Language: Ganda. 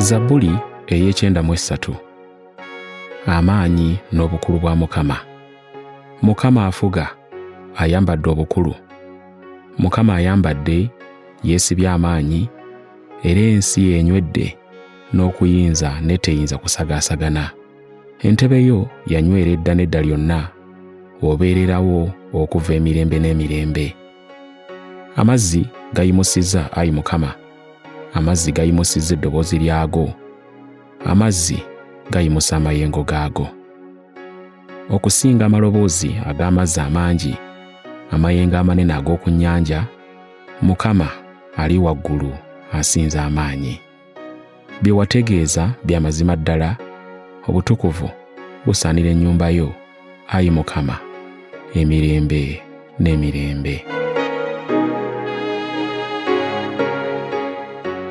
Zabbuli ey'ekyenda mu essatu. Amaanyi n'obukulu bwa Mukama. Mukama afuga, ayambadde obukulu. Mukama ayambadde, yeesibye amaanyi, era ensi enywedde n'okuyinza n'eteyinza kusagaasagana. Entebe yo yanywera edda n'edda lyonna, obeererawo okuva emirembe n'emirembe. Amazzi gayimusizza, ayi Mukama, amazzi gayimusizza eddoboozi lyago, amazzi gayimusa amayengo gaago. Okusinga amaloboozi ag'amazzi amangi, amayengo amanene ag'oku nnyanja, Mukama ali waggulu asinza amaanyi. Bye wategeeza bya mazima ddala, obutukuvu busaanira ennyumba yo, ayi Mukama, emirembe n'emirembe.